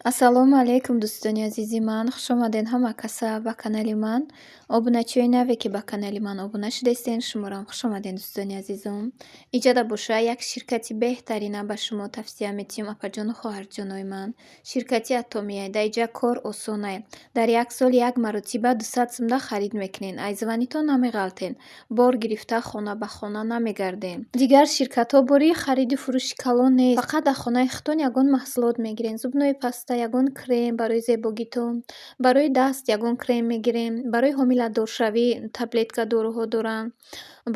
Ассалому алайкум, дӯстони азизи ман, хушомадед ҳама каса ба канали ман. Обуначиҳои наве, ки ба канали ман обуна шудаистен, шуморам хушомадед, дӯстони азизум. Иҷода боша, як ширкати беҳтарина ба шумо тавсия метиҳем, апаҷону хоҳарҷонои ман. Ширкати Атомия. Дар иҷа кор осонае. Дар як сол як маротиба 200 сумда харид мекунен. Ай звонитон намеғалтен. Бор гирифта хона ба хона намегарден. Дигар ширкатҳо бори хариду фурӯши калон нест. Фақат дар хонаи худтон ягон маҳсулот мегирен. Зубной паста, ягон крем барои зебогитон, барои даст ягон крем мегирем, барои ҳомиладоршавӣ таблетка, доруҳо доранд,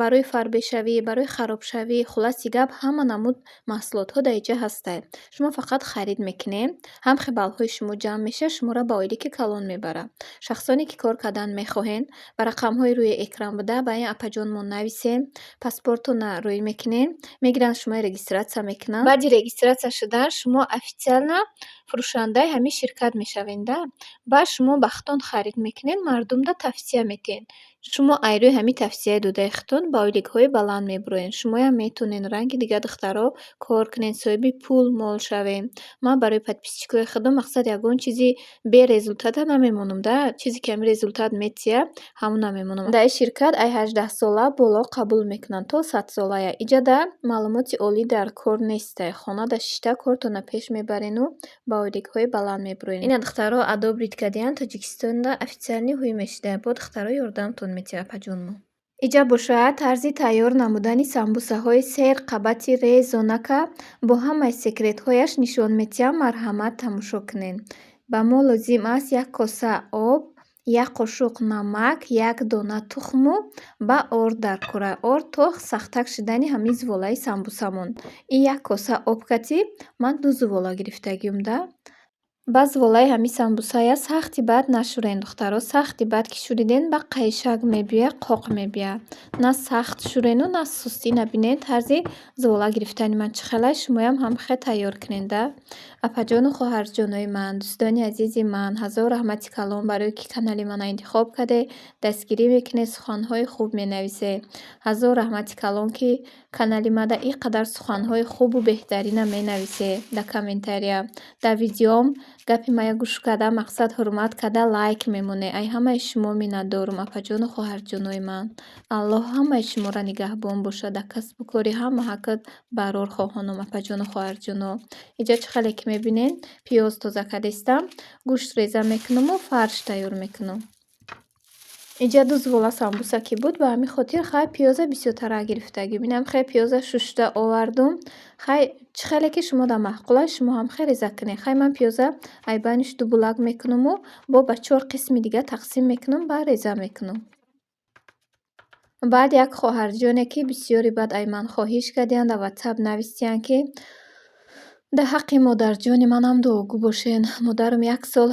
барои фарбешавӣ, барои харобшавӣ, хулоси гап, ҳама намуд маҳсулотҳо дар иҷа ҳастанд. Шумо фақат харид мекунед, ҳам баллҳои шумо ҷамъ мешавад, шуморо ба ойлики калон мебарад. Шахсоне ки кор кардан мехоҳед, ба рақамҳои рӯи экран буда ба ин апаҷонмон нависед, паспортона рӯй мекунед, мегиранд, шуморо регистрация мекунанд. Баъди регистрация шудан шумо официально фурӯшандаи ҳамин ширкат мешавед, да. Баъд шумо ба худтон харид мекунед, мардумда тавсия медиҳед. Шумо ай рӯи ҳамин тавсияи додаи худтон ба ойликҳои баланд мебуроед. Шумоям метавонед ранги дигар духтаро кор кунед, соҳиби пул, мол шавед. Ман барои подписчикои худам, мақсад, ягон чизи бе результата намемонам, да. Чизе ки ҳамин результат метиҳад, ҳамона мемонам. Дар ин ширкат ай 18-сола боло қабул мекунанд то 100-солая. Иҷода маълумоти олӣ дар кор нестай. Хонада шишта кортонро пеш мебарену ба ойликҳои баланд мебуроед. Ина, духтаро, одобрить кардиянд, Тоҷикистонда официально ҳуй мешуда. Бо духтаро ёрдамтон метиҳад апаҷонмо. Иҷа бошад, тарзи тайёр намудани самбусаҳои серқабати резонака бо ҳамаи секретҳояш нишон медиҳам, марҳамат, тамошо кунед. Ба мо лозим аст як коса об, як қошуқ намак, як дона тухму ба орд даркора. Орд то сахттак шудани ҳамин зуволаи самбусамон. Ин як коса об кати ман ду зувола гирифтагиум, да. Ба зуволаи ҳамин самбусая сахти бад нашӯрен, духтаро. Сахти бад ки шӯриден, ба қайшак мебиёяд, қоқ мебиёяд. На сахт шӯрену, на суст. Ина бинед, тарзи зувола гирифтани ман чӣ хелай, шумоям ҳам хел тайёр кунед, да. Апаҷону хоҳарҷонои ман, дӯстони азизи ман, ҳазор раҳмати калон барое ки канали мана интихоб кардед, дастгирӣ мекунед, суханҳои хуб менависед. Ҳазор раҳмати калон, ки канали мада ин қадар суханҳои хубу беҳтарина менависед дар комментария. Дар видеом гапи мая гӯш карда, мақсад, ҳурмат карда, лайк мемонед. Ай ҳамаи шумо миннатдорум, апаҷону хоҳарҷонои ман. Аллоҳ ҳамаи шуморо нигаҳбон бошад, дар касбу кори ҳама ҳаққат барор хоҳонам, апаҷону хоҳарҷоно. Инҷа чӣ хеле ки мебинед, пиёз тоза кардистам, гӯшт реза мекунаму фарш тайёр мекунам. Инҷа ду зувола самбуса ки буд, ба ҳамин хотир хай пиёза бисёртарак гирифтагим. Инам хел пиёза шушта овардум. Хай, чӣ хеле ки шумода маъқул аст, шумо ҳам хел реза кунед. Хай, ман пиёза айбаниш ду булак мекунаму бо ба чор қисми дига тақсим мекунам, баъд реза мекунам. Баъд як хоҳарҷоне, ки бисёре баъд ай ман хоҳиш кардиянд, дар ватсап навистиянд, ки дар ҳаққи модарҷони манам дуогӯ бошед. Модарам як сол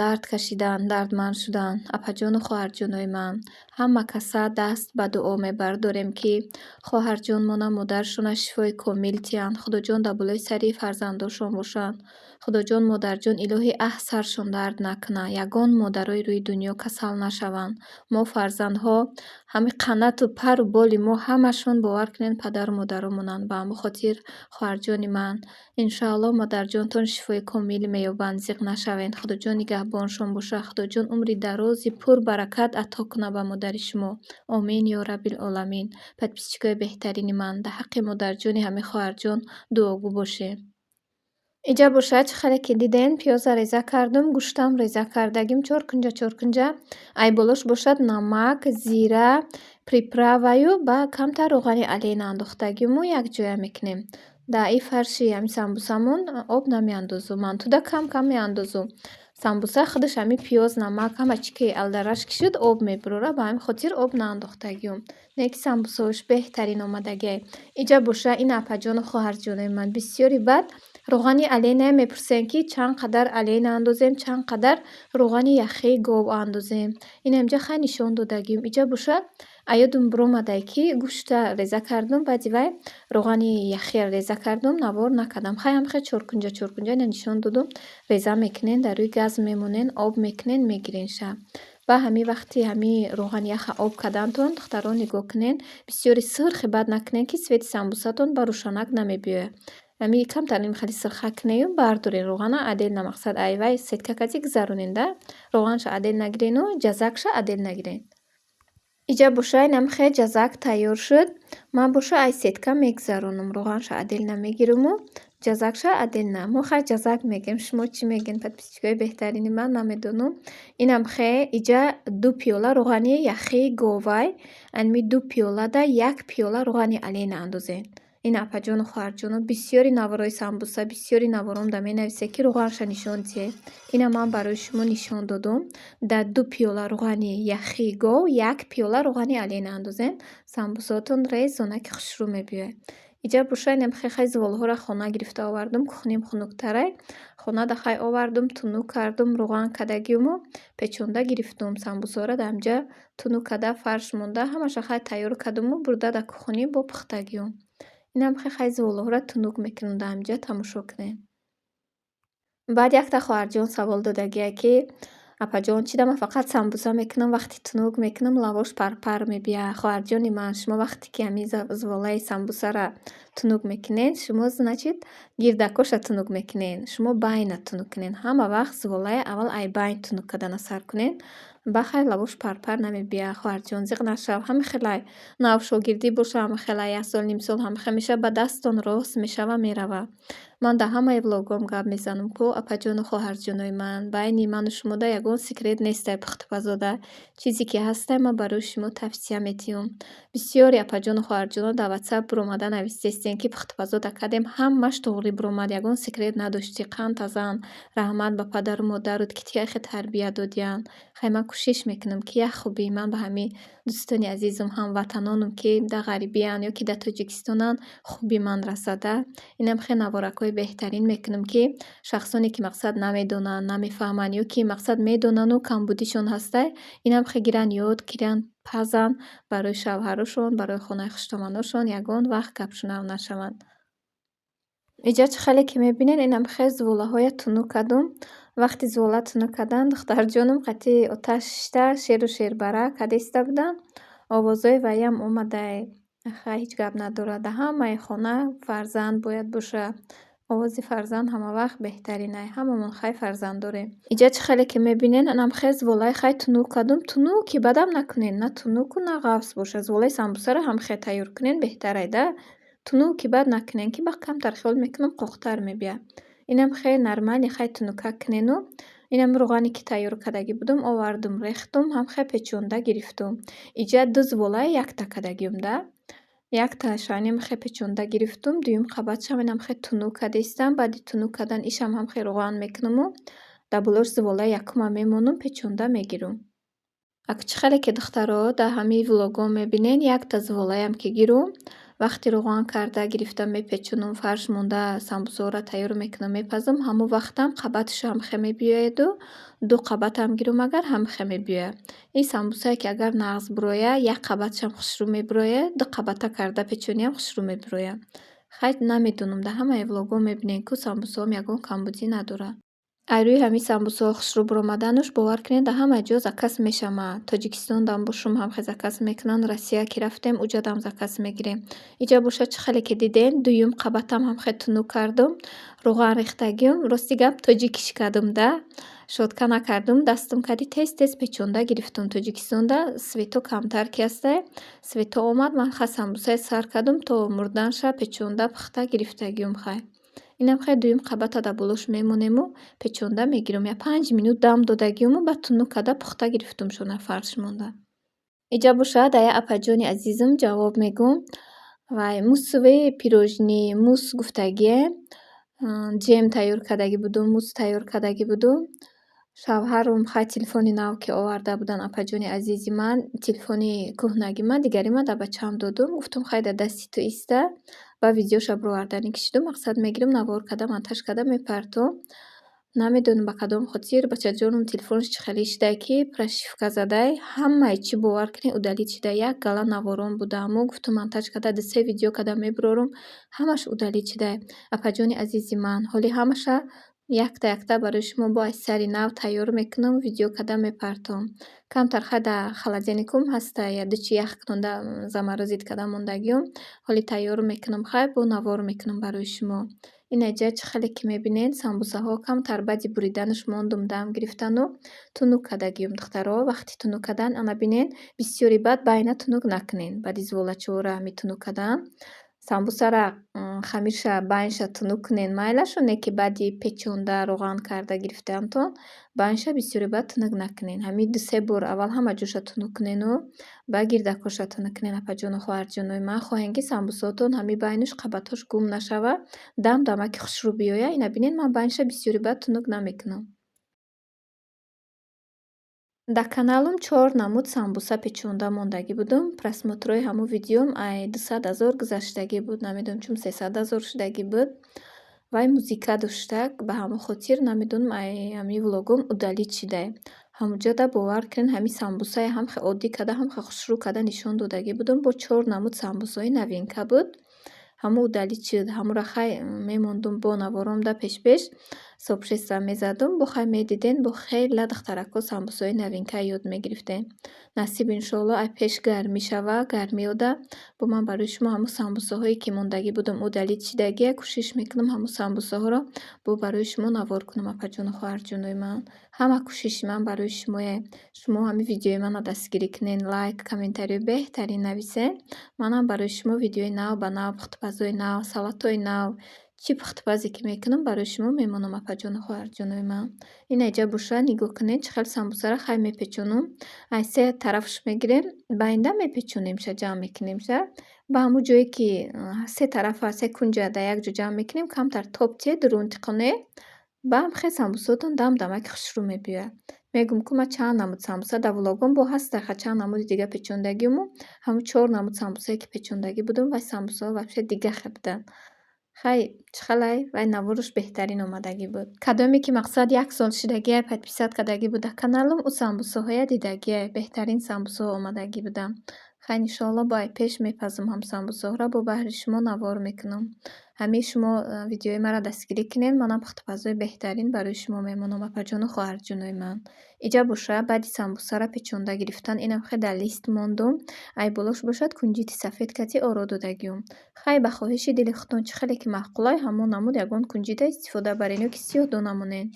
дард кашиданд, дардманд шуданд. Апаҷону хоҳарҷонои ман, ҳама каса даст ба дуо мебардорем, ки хоҳарҷонмона, модаршона шифои комил диҳанд. Худоҷон дар болои сари фарзандошон бошанд. Худоҷон, модарҷон, илоҳӣ аҳ саршон дард накунад. Ягон модарои рӯи дунё касал нашаванд. Мо фарзандҳо, ҳамин қанату пару боли мо ҳамашон, бовар кунед, падару модаромонанд. Ба ҳамин хотир, хоҳарҷони ман, иншоаллоҳ, модарҷонтон шифои комил меёбанд, зиқ нашавед. Худоҷон нигаҳбоншон бошад. Худоҷон умри дарози пурбаракат ато кунад ба модари шумо. Омин ё раббил оламин. Подписчикои беҳтарини ман, дар ҳаққи модарҷони ҳамин хоҳарҷон дуогӯ бошед. Инҷа бошад, чӣ хеле ки дидем, пиёза реза кардум, гӯштам реза кардагим чоркунҷа чоркунҷа. Ай болош бошад, намак, зира, приправаю ба камтар равғани Олена андохтагиму якҷоя мекунем. Дар ин фарши ҳамин самбусамон об намеандозум, мантуда кам кам меандозум. Самбуса худаш ҳамин пиёз, намак, ҳама чӣ ки алдараш ки шуд, об мебурора, ба ҳамин хотир об наандохтагиум. Не ки самбусаҳош беҳтарин омадагиай. Инҷа боша, ин апаҷону хоҳарҷонои ман, бисёри баъд равғани Олена мепурсем, ки чанд қадар Олена андозем, чанд қадар равғани яхии гов андозем. Ина инҷа хай нишон додагим. Инҷа боша, аёдум биромадай, ки гӯшта реза кардум, баъди вай равғани яхиро реза кардум, навор накардам. Хай, ҳамхел чоркунҷа чоркунҷа ина нишон додум. Реза мекунен, дар рӯи газ мемонен, об мекунен, мегирен ша. Ба ҳамин вақти ҳамин равғани яха об кардантон, духтарон, нигоҳ кунен, бисёри сурхи бад накунен, ки цвети самбусатон ба рӯшанак намебиёяд. Ами камтар хеле сирха кунею бардорен равғана отдельно, мақсад, ай вай сетка кати гузаронен да. Равғанша отдельно гирену ҷазакша отдельно гирен. Иҷа боша, инам хел ҷазак тайёр шуд. Ман боша ай сетка мегузаронам. Равғанша отдельно мегириму ҷазакша отдельно. Мо хай ҷазак мегӯем, шумо чӣ мегӯед, подписчикои беҳтарини ман, намедонам. Инам хе иҷа 2 пиёла равғани яхии говай. Анми 2 пиёлада 1 пиёла равғани Олена андозен. Ин, апаҷону хоҳарҷоно, бисёри наворои самбуса, бисёри наворомда менависед, ки равғанша нишон диҳед. Ина ман барои шумо нишон додум. Дар 2 пиёла равғани яхии гов 1 пиёла равғани Олена андозен. Самбусаотон резонаки хушрӯ мебиёяд. Иҷа боша, инам хе хай зуволҳоро хона гирифта овардум, кухним хунуктарай. Хонада хай овардум, тунук кардум, равған кардагиуму печонда гирифтум. Самбусаҳоро дар ҳамҷа тунук карда, фарш монда, ҳамаша хай тайёр кардуму бурда дар кухонӣ бо пухтагиум. Инам хе хай зуволҳоро тунук мекунам, дар ҳамҷа тамошо кунед. Баъд якта хоҳарҷон савол додагия, ки апаҷон, чӣ да ман фақат самбуса мекунам, вақти тунук мекунам, лавош парпар мебиёяд? Хоҳарҷони ман, шумо вақте ки ҳамин зуволаи самбусаро тунук мекунед, шумо, значит, гирдакоша тунук мекунед. Шумо байна тунук кунед. Ҳама вақт зуволаи аввал ай байн тунук кардана сар кунед. Ба хай лавош парпар намебиёяд. Хоҳарҷон, зиқ нашав. Ҳама хелай навшогирдӣ боша, ҳама хелай як сол, ним сол ҳама хел мешава, ба дасттон рост мешава, мерава. Ман дар ҳамаи влогом гап мезанам ку, апаҷону хоҳарҷонои ман, байни ману шумода ягон секрет нестай пухтупазода. Чизе ки ҳастай, ман барои шумо тавсия медиҳам. Бисёри апаҷону хоҳарҷоно дар ватсап биромада нависестем, ки пухтупазода кардем, ҳамаш туғрӣ биромад, ягон секрет надоштӣ, қанд тазан, раҳмат ба падару модарут, ки тия хел тарбия додиянд. Хай, ман кӯшиш мекунам, ки як хубии ман ба ҳамин дӯстони азизум, ҳамватанонам, ки дар ғарибиянд ё ки дар Тоҷикистонанд, хуби ман расада. Инам хел наворакҳои беҳтарин мекунам, ки шахсоне ки, мақсад, намедонанд, намефаҳманд ё ки, мақсад, медонану камбудишон ҳастай, инам хел гиранд, ёд гиранд, пазанд, барои шавҳарошон, барои хонаи хуштоманошон ягон вақт гапшунав нашаванд. Иҷа чӣ хеле ки мебинед, инам хел зуволаҳоя тунук кардум. Вақти зувола тунук кардан, духтарҷонам қатъи оташ шишта, шеру шербара кадеста буданд. Овозҳои вайам омадай. Хай, ҳеҷ гап надорад. Дар ҳамаи хона фарзанд бояд боша. Овози фарзанд ҳамавақт беҳтаринай. Ҳамамон хай фарзанд дорем. Иҷа чӣ хеле ки мебинед, инам хел зуволаи хай тунук кардум. Тунуки бадам накунед, на тунуку, на ғафз бошад. Зуволаи самбусаро ҳам хел тайёр кунед, беҳтарай да. Тунуки бад накунед, ки баъд камтар хиёл мекунам, қоқтар мебиёяд. Инам хеле нормально хай тунукак кунену инам равғане ки тайёр кардагӣ будум, овардум, рехтум, ҳам хел печонда гирифтум. Иҷа ду зуволаи якта кардагиум да. Якташа инам хел печонда гирифтум, дуюм қабатшам инам хел тунук карда. Баъди тунук кардан ишам ҳам хел равған мекунаму дар болош зуволаи якума мемонам, печонда мегирам. Ак чӣ хеле ки, духтаро, дар ҳамаи влогҳо мебинед, якта зуволаям ки гирум, вақти равған карда гирифта мепечонам, фарш монда самбусаҳоро тайёр мекунам, мепазам, ҳамон вақтам қабаташам хел мебиёяду ду қабатам гирум агар, ҳам хел мебиёяд. Ин самбусае ки агар нағз бирояд, як қабаташам хушрӯ мебирояд, ду қабата карда печониам хушрӯ мебирояд. Хай, намедонам, дар ҳамаи влогҳо мебинед, ку самбусаҳом ягон камбудӣ надорад. Ай рӯи ҳамин самбусаҳо хушрӯ биромадануш, бовар кунед, дар ҳама ҷо заказ мешавад. Тоҷикистондам бошум, ҳам хел заказ мекунанд, Россия ки рафтем, уҷадам заказ мегирем. Иҷа бошад, чӣ хеле ки дидем, дуюм қабатам ҳам хел тунук кардум, равған рехтагиум. Рости гап, тоҷикиш кардум да, щётка накардум, дастам кади тез тез печонда гирифтум. Тоҷикистонда свето камтар ки ҳастай, свето омад, ман хай самбусае сар кардум, то мурданша печонда пухта гирифтагиум хай. Инам хел дуюм қабата дар болош мемонему печонда мегирам. Як 5 минут дам додагиуму баъд тунук карда пухта гирифтумшона, фарш монда. Иҷа бошад, дар як апаҷони азизам ҷавоб мегӯм. Вай муссовые пирожни, мусс гуфтагие, ҷем тайёр кардагӣ будум, мусс тайёр кардагӣ будум. Шавҳарам хай телефони нав ки оварда буданд, апаҷони азизи ман, телефони кӯҳнаги ман дигари ман дар бачаам додум. Гуфтум, хай, дар дасти ту иста. Ба видеоша бироварданӣ кишидум. Мақсад, мегирам, навор карда, монтаж карда мепартом. Намедонам, ба кадом хотир бачаҷонам телефонаш чӣ хеле шидай, ки прошивка задай, ҳамаи чӣ, бовар кунед, удалить шуда. Як гала наворон будааму гуфтум, монтаж карда, ду се видео карда мебирорум, ҳамаш удалить шудай. Апаҷони азизи ман, ҳоли ҳамаша Якта якта барои шумо бо аз сари нав тайёр мекунам, видео карда мепартом. Камтар хай дар холодильникум ҳаста, ядучи ях кунонда заморозить карда мондагиём. Ҳоли тайёр мекунам, хай бо навор мекунам барои шумо. Инаҷа чӣ хеле ки мебинед, самбусаҳо камтар баъди буриданаш мондум, дам гирифтану тунук кардагиём, духтаро. Вақти тунук кардан, ана бинед, бисёри баъд байна тунук накунед. Баъди зволачора ҳами тунук кардан самбусара хамирша байнша тунук кунед майлашу, не ки баъди печонда роған карда гирифтаантон байнша бисёри баъд тунук накунед. Ҳами ду се бор аввал ҳама ҷоша тунук кунену баъд гирдакоша тунук кунед, апаҷону хоҳарҷонои ман. Хоҳем, ки самбусаотон ҳами байнуш қабатҳош гум нашава, дам дамаки хушрӯ биёяд. Ина бинед, ман байнша бисёри баъд тунук намекунам. Дар каналам чор намуд самбуса печонда мондагӣ будум. Просмотрҳои ҳамун видеом ай 200 000 гузаштагӣ буд. Намедонам, чун 300 000 шудагӣ буд. Вай музыка доштак, ба ҳамон хотир намедонам, ай ҳамин влогом удалить шудай. Ҳамунҷода бовар кунед, ҳамин самбусае ҳам хе оддӣ карда, ҳам хе хушрӯ карда нишон додагӣ будум. Бо чор намуд самбусаҳои новинка буд. Ҳамун удалить шуд. Ҳамура хай мемондум, бо наворомда пеш-пеш сообщество мезадум. Бо хай медиден, бо хела духтарако самбусаҳои новинка ёд мегирифтен. Насиб, иншоалло, ай пеш гармӣ шава, гармиёда бо ман барои шумо ҳамун самбусаҳое ки мондагӣ будум, удалить шудагия, кӯшиш мекунам ҳамун самбусаҳоро бо барои шумо навор кунам, апаҷону хоҳарҷонои ман. Ҳама кӯшиши ман барои шумое. Шумо ҳамин видеои маро дастгирӣ кунед, лайк, комментариёи беҳтарин нависед. Манам барои шумо видеои нав ба нав, пухтупазҳои нав, салатҳои нав, чӣ пухтупазе ки мекунам, барои шумо мемонам, апаҷону хоҳарҷонои ман. Инаҷа боша, нигоҳ кунед, чӣ хел самбусаро хай мепечонум. Аз се тарафаш мегирем, байнда мепечонемша, ҷамъ мекунемша. Ба ҳамун ҷое ки се тарафа, се кунҷа дар як ҷо ҷамъ мекунем, камтар тоб тиҳед, рунтиқонед, ба ҳам хел самбусаотон дам дамаки хушрӯ мебиёяд. Мегӯм, ку ман чанд намуд самбуса дар влогом бо ҳаста, ха чанд намуди дига печондагиуму ҳамун чор намуд самбусае ки печондагӣ будум, вай самбусаҳо вообще дига хел буданд. Хай, чӣ хелай, вай навораш беҳтарин омадагӣ буд. Кадоме ки мақсад як сол шудагиай подписать кардагӣ буд дар каналам, ӯ самбусаҳоя дидагиай, беҳтарин самбусаҳо омадагӣ буданд. Хай, иншоалло, бо ай пеш мепазам ҳам самбусаҳоро, бо баҳри шумо навор мекунам. Ҳамин шумо видеои маро дастгирӣ кунед, манам пухтупазҳои беҳтарин барои шумо мемонам, апаҷону хоҳарҷонои ман. Иҷа боша, баъди самбусаро печонда гирифтан, инам хел дар лист мондум. Ай болош бошад, кунҷити сафед кати оро додагиум. Хай, ба хоҳиши дили худтон, чӣ хеле ки маъқулай, ҳамон намуд ягон кунҷита истифода барен ё ки сиёҳдона монед.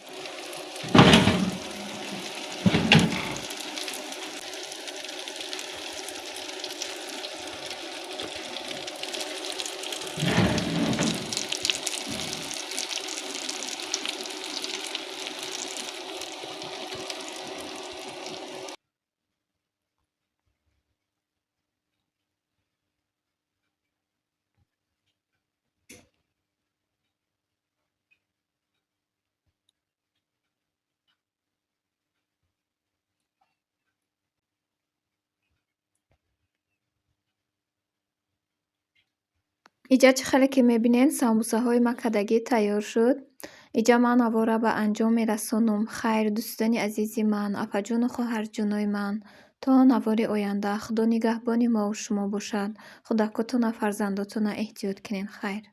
Иҷа чӣ хеле ки мебинед, самбусаҳои ма кадагӣ тайёр шуд. Иҷа ман навора ба анҷом мерасонам. Хайр, дӯстони азизи ман, апаҷону хоҳарҷонои ман. То навори оянда Худо нигаҳбони мову шумо бошад. Худакотона, фарзандотона эҳтиёт кунед. Хайр.